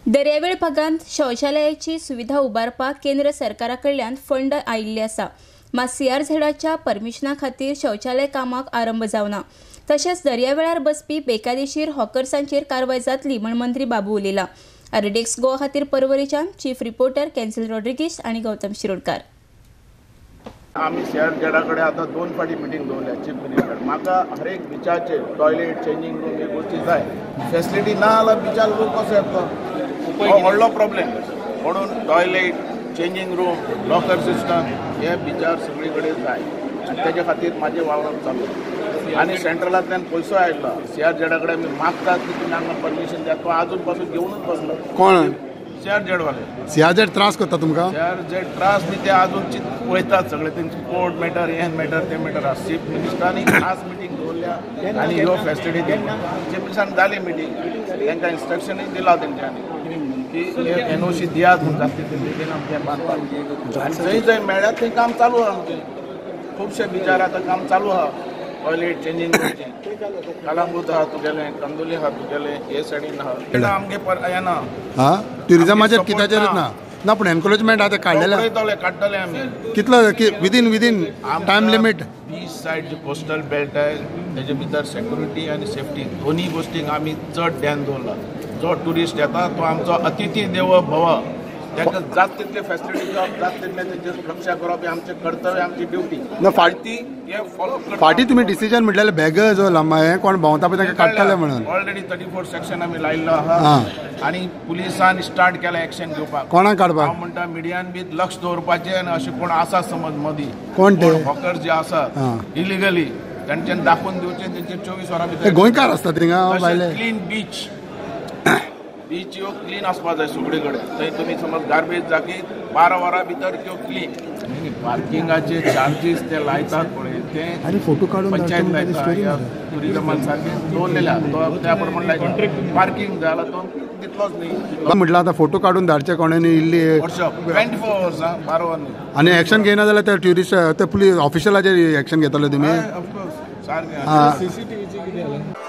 दर्यावेळ भागांत शौचालयाची सुविधा उबारपाक केंद्र सरकारा कडल्यान फंड आयिल्ले आसा, मात सीआरझेडाच्या परमिशना खातीर शौचालय कामाक आरंभ जावना। तशेंच दर्यावेळार बसपी बेकायदेशीर हॉकर्सांचेर कारवाय जातली म्हण मंत्री बाबू उलयला। आरडीएक्स गोवा खातीर परवरीच्यान चीफ रिपोर्टर कॅन्सल रॉड्रिगीस आनी गौतम शिरोडकार। आमी सीआरझेडा कडेन आतां 2 फावटी मिटींग दवरल्या चीफ मिनिस्टर। म्हाका हरेक बिचाचेर टॉयलेट, चेंजींग रूम ही गोश्टी जाय। फेसिलिटी ना जाल्यार बिचार लोक कसो येतलो, हो व्हडलो प्रॉब्लेम। म्हणून toilet, changing room, locker system हे बिचार सगळे कडेन जाय आनी तेजे खातीर म्हाजें वावरप चालू। आनी सेंट्रलांतल्यान पयसो आयलो, सीआरझेडा कडेन आमी मागतात की तुमी आमकां परमिशन द्या, तो आजून पासून घेवनूच बसलो। कोण? सीआरझेडवाले। सीआरझेड त्रास करता तुमकां? सीआरझेड त्रास न्ही, ते आजून पळयतात सगळे, तेंचे कोर्ट मॅटर, हें मॅटर, तें मॅटर आसा। चीफ मिनिस्टरांनी खास मिटींग दवरल्या आनी ह्यो फेसिलिटी दिल्या। चीफ मिनिस्टरान जाली मिटींग, तांकां इन्स्ट्रक्शनूय दिलां तेंच्यांनी की एनओसी दियात म्हूण जाता तितले बेगीन आमचें बांदपाक। आनी जंय जंय मेळ्ळ्यात थंय काम चालू आहा आमचें। खुबशे बिचार आतां काम चालू आहा, टॉयलेट, चेंजींग रूमचें। कलांगूट आहा तुगेलें, कंदोली आहा तुगेलें, हे सायडीन आहा। आमगे हें ना, ट्युरिजमाचेर कित्याचेरच ना ना, पूण एनक्रोचमेंट आतां काडलेलें काडटले आमी। कितलो within within time limit? Beach side जे कोस्टल बेल्ट आहे तेजे भितर सेक्युरिटी आनी सेफ्टी दोन्ही गोश्टींक आमी चड ध्यान दवरलां। जो ट्युरिस्ट येता तो आमचो अतिथी देवो भव, ताका जात तितले फेसिलिटी दिवप, जात तितले तेंचे सुरक्षा करप हें आमचें कर्तव्य, आमची ड्युटी। ना फाटी हे फॉलो फाटी तुमी डिसिजन म्हटलेलें बेगर्स हें कोण भोंवता पळय तांकां काडटले म्हणून। ऑलरेडी 34 सेक्शन आमी लायिल्लो आहा आनी पुलिसान स्टार्ट केला एक्शन घेवपाक। कोणाक काडपाक? हांव म्हणटा मिडियान बी लक्ष दवरपाचें आनी अशें कोण आसा समज मदीं कोण ते हॉकर्स जे आसात इलिगली तांच्यान दाखोवन दिवचें, तेंचेर 24 वरां भितर। गोंयकार आसता थिंगा भायले। क्लीन बीच, बीच ह्यो क्लीन आसपा जाय सगळे कडेन। थंय तुमी समज गार्बेज जागीत 12 वरां भितर त्यो क्लीन। पार्किंगाचे चार्जीस ते लायतात पळय, ते फोटो काडून पंचायत लायता, ट्युरिजमान सारकें दवरलेलें आहा, तो त्या प्रमाणे लायता। पार्किंग जाल्यार तो तितलोच न्ही म्हटलं आतां फोटो काडून धाडचे कोणें इल्ली 24 वर्स 12 वर न्ही। आनी एक्शन घेयना जाल्यार ते ट्युरिस्ट ते पुलीस ऑफिशलाचेर एक्शन घेतले तुमी? ऑफकोर्स सारकें। सीसीटीव्हीचें कितें जालें?